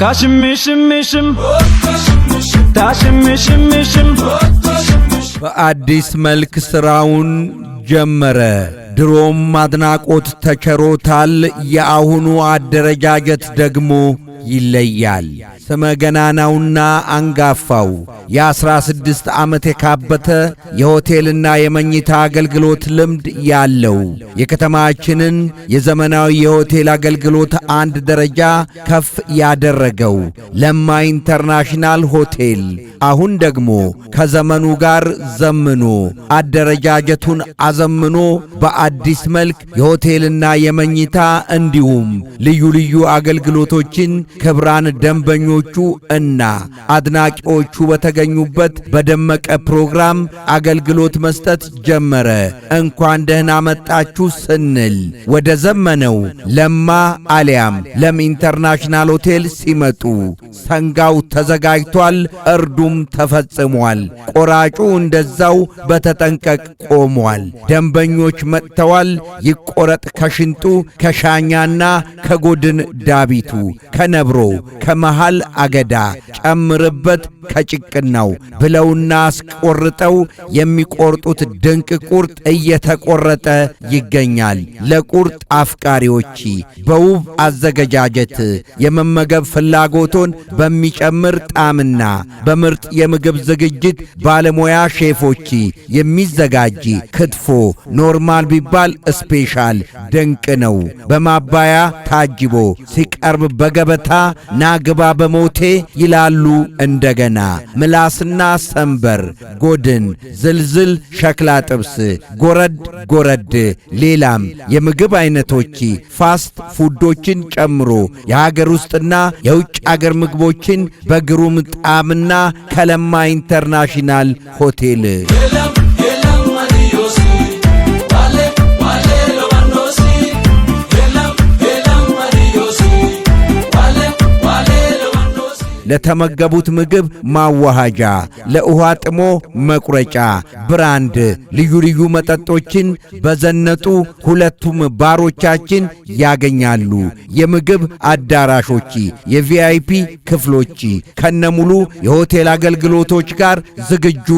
ታሽምሽምሽም ታሽምሽምሽም። በአዲስ መልክ ሥራውን ጀመረ። ድሮም አድናቆት ተቸሮታል። የአሁኑ አደረጃጀት ደግሞ ይለያል። ስመ ገናናውና አንጋፋው የ16 ዓመት የካበተ የሆቴልና የመኝታ አገልግሎት ልምድ ያለው፣ የከተማችንን የዘመናዊ የሆቴል አገልግሎት አንድ ደረጃ ከፍ ያደረገው ለማ ኢንተርናሽናል ሆቴል አሁን ደግሞ ከዘመኑ ጋር ዘምኖ፣ አደረጃጀቱን አዘምኖ በአዲስ መልክ የሆቴልና የመኝታ እንዲሁም ልዩ ልዩ አገልግሎቶችን ክብራን ደንበኞቹ እና አድናቂዎቹ በተገኙበት በደመቀ ፕሮግራም አገልግሎት መስጠት ጀመረ። እንኳን ደህና መጣችሁ ስንል ወደ ዘመነው ለማ አሊያም ለም ኢንተርናሽናል ሆቴል ሲመጡ ሰንጋው ተዘጋጅቷል፣ እርዱም ተፈጽሟል። ቆራጩ እንደዛው በተጠንቀቅ ቆሟል። ደንበኞች መጥተዋል። ይቆረጥ ከሽንጡ፣ ከሻኛና ከጎድን ዳቢቱ፣ ከነብሮ፣ ከመሃል አገዳ፣ ጨምርበት ከጭቅናው ብለውና አስቆርጠው የሚቆርጡት ድንቅ ቁርጥ እየተቆረጠ ይገኛል። ለቁርጥ አፍቃሪዎች በውብ አዘገጃጀት የመመገብ ፍላጎቶን በሚጨምር ጣዕምና በምርጥ የምግብ ዝግጅት ባለሙያ ሼፎች የሚዘጋጅ ክትፎ normal ቢባል special ድንቅ ነው። በማባያ ታጅቦ ሲቀርብ በገበታ ናግባ በሞቴ ይላሉ እንደገና። ምላስና ሰንበር፣ ጎድን፣ ዝልዝል፣ ሸክላ ጥብስ፣ ጎረድ ጎረድ፣ ሌላም የምግብ አይነቶች fast food ኦችን ጨምሮ የሀገር ውስጥና የውጭ አገር ምግቦችን በግሩም ጣዕምና ከለማ ኢንተርናሽናል ሆቴል። የለም አዲዮሲ ዋሌ ዋሌ ሎባንዶሲ የለም የለም አዲዮሲ ዋሌ ዋሌ ሎባንዶሲ። ለተመገቡት ምግብ ማዋሃጃ፣ ለውሃ ጥሞ መቁረጫ፣ ብራንድ፣ ልዩ ልዩ መጠጦችን በዘነጡ ሁለቱም ባሮቻችን ያገኛሉ። የምግብ አዳራሾች፣ የ VIP ክፍሎች ከነሙሉ የሆቴል አገልግሎቶች ጋር ዝግጁ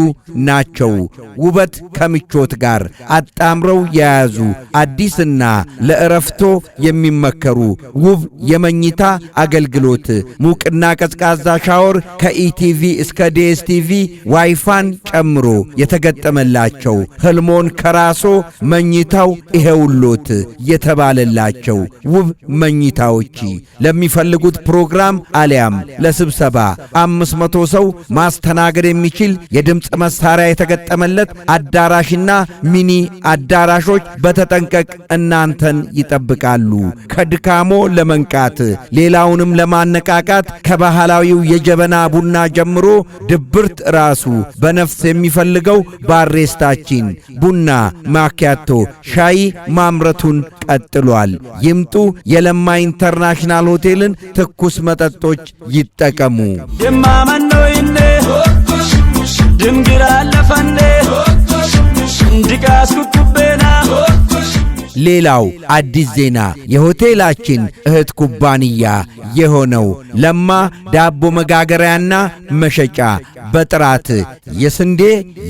ናቸው። ውበት ከምቾት ጋር አጣምረው የያዙ አዲስና ለእረፍቶ የሚመከሩ ውብ የመኝታ አገልግሎት፣ ሙቅና ቀዝቃዛ ሻወር ከኢቲቪ እስከ ዲኤስቲቪ ዋይፋን ጨምሮ የተገጠመላቸው፣ ህልሞን ከራሶ መኝታው ይሄውሎት የተባለላቸው ውብ መኝታዎች፣ ለሚፈልጉት ፕሮግራም አሊያም ለስብሰባ 500 ሰው ማስተናገድ የሚችል የድምፅ መሳሪያ የተገጠመለት አዳራሽና mini አዳራሾች በተጠንቀቅ እናንተን ይጠብቃሉ። ከድካሞ ለመንቃት ሌላውንም ለማነቃቃት ከባህላዊው የጀበና ቡና ጀምሮ ድብርት ራሱ በነፍስ የሚፈልገው ባሬስታችን ቡና፣ ማኪያቶ፣ ሻይ ማምረቱን ቀጥሏል። ይምጡ፣ የለማ ኢንተርናሽናል ሆቴልን ትኩስ መጠጦች ይጠቀሙ። የማመኖይኔ ድምግራ ለፈኔ እንዲቃስ ኩኩቤና። ሌላው አዲስ ዜና የሆቴላችን እህት ኩባንያ የሆነው ለማ ዳቦ መጋገሪያና መሸጫ በጥራት የስንዴ፣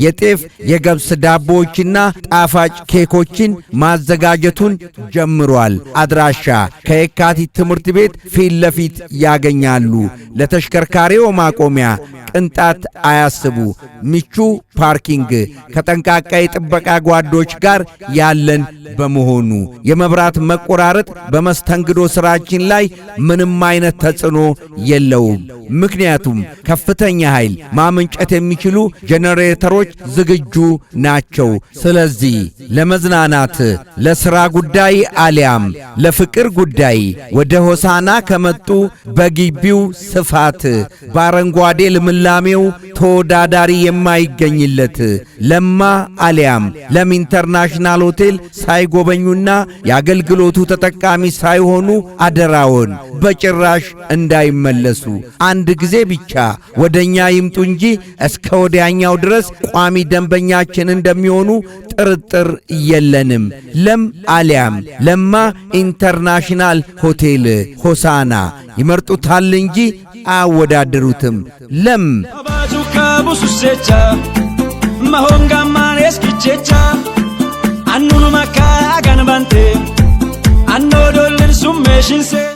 የጤፍ፣ የገብስ ዳቦዎችና ጣፋጭ ኬኮችን ማዘጋጀቱን ጀምሯል። አድራሻ ከየካቲት ትምህርት ቤት ፊት ለፊት ያገኛሉ። ለተሽከርካሪው ማቆሚያ ቅንጣት አያስቡ። ምቹ parking ከጠንቃቃ የጥበቃ ጓዶች ጋር ያለን በመሆኑ የመብራት መቆራረጥ በመስተንግዶ ሥራችን ላይ ምንም አይነት ተጽዕኖ የለውም። ምክንያቱም ከፍተኛ ኃይል ማመንጨት የሚችሉ ጄኔሬተሮች ዝግጁ ናቸው። ስለዚህ ለመዝናናት፣ ለሥራ ጉዳይ አሊያም ለፍቅር ጉዳይ ወደ ሆሳና ከመጡ በግቢው ስፋት በአረንጓዴ ልምላሜው ተወዳዳሪ የማይገኝለት ለማ አሊያም ለም ኢንተርናሽናል ሆቴል ሳይጎበኙና የአገልግሎቱ ተጠቃሚ ሳይሆኑ አደራውን በጭራሽ እንዳይመለሱ። አንድ ጊዜ ብቻ ወደኛ ይምጡ እንጂ እስከ ወዲያኛው ድረስ ቋሚ ደንበኛችን እንደሚሆኑ ጥርጥር የለንም። ለም አሊያም ለማ ኢንተርናሽናል ሆቴል ሆሳና ይመርጡታል እንጂ አያወዳድሩትም። ለም Bazuka bususecha mahonga maneskichecha annunu makka ganbante annodolin summeshinse.